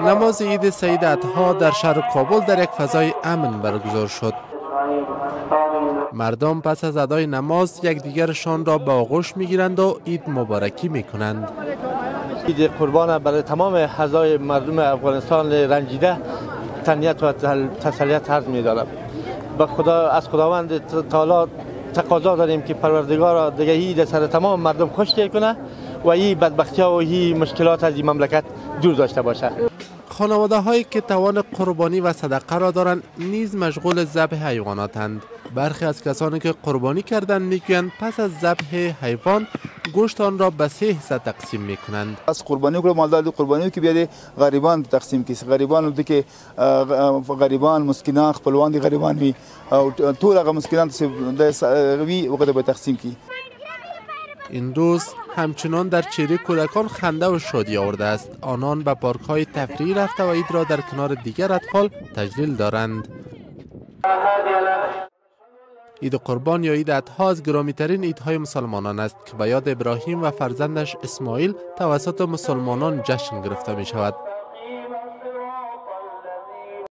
Намози Иди Саиди Адҳо дар шаҳри Кобул дар як фазои амн баргузор шуд. Мардум пас аз адои намоз якдигарашонро ба оғӯш мегиранд ва ид муборакӣ мекунанд. Иди Қурбон барои тамоми аъзои мардуми Афғонистон ранҷида таҳният ва тасалият арз медорам. Ба Худо, аз Худованди таоло тақозо дорем, ки Парвардигоро дига ид сар тамом мардум хуш кунад ва ин бадбахтиҳо ва ин мушкилот аз ин мамлакат дур дошта бошад. Хонаводаҳое ки тавони қурбонӣ ва садақаро доранд, низ машғули забҳи ҳайвонотанд. Бархе аз касоне ки қурбонӣ карданд, мегӯянд, пас аз забҳи ҳайвон гӯшт онро ба се ҳисса тақсим мекунанд. Аз қурбонӣ кунам, молдор қурбонӣ ки бیا ғарибан тақсим ки ғарибан ки ғарибан, مسکینان، خپلوان دي غریبان وي او ټول هغه مسکینان وي وغه به تقسیم کی. این روز همچنان در چهره کودکان خنده و شادی آورده است. آنان به پارک های تفریحی رفته و عید را در کنار دیگر اطفال تجلیل دارند. عید قربان یا عید اضحی از گرامیترین عیدهای مسلمانان است که به یاد ابراهیم و فرزندش اسماعیل توسط مسلمانان جشن گرفته می شود.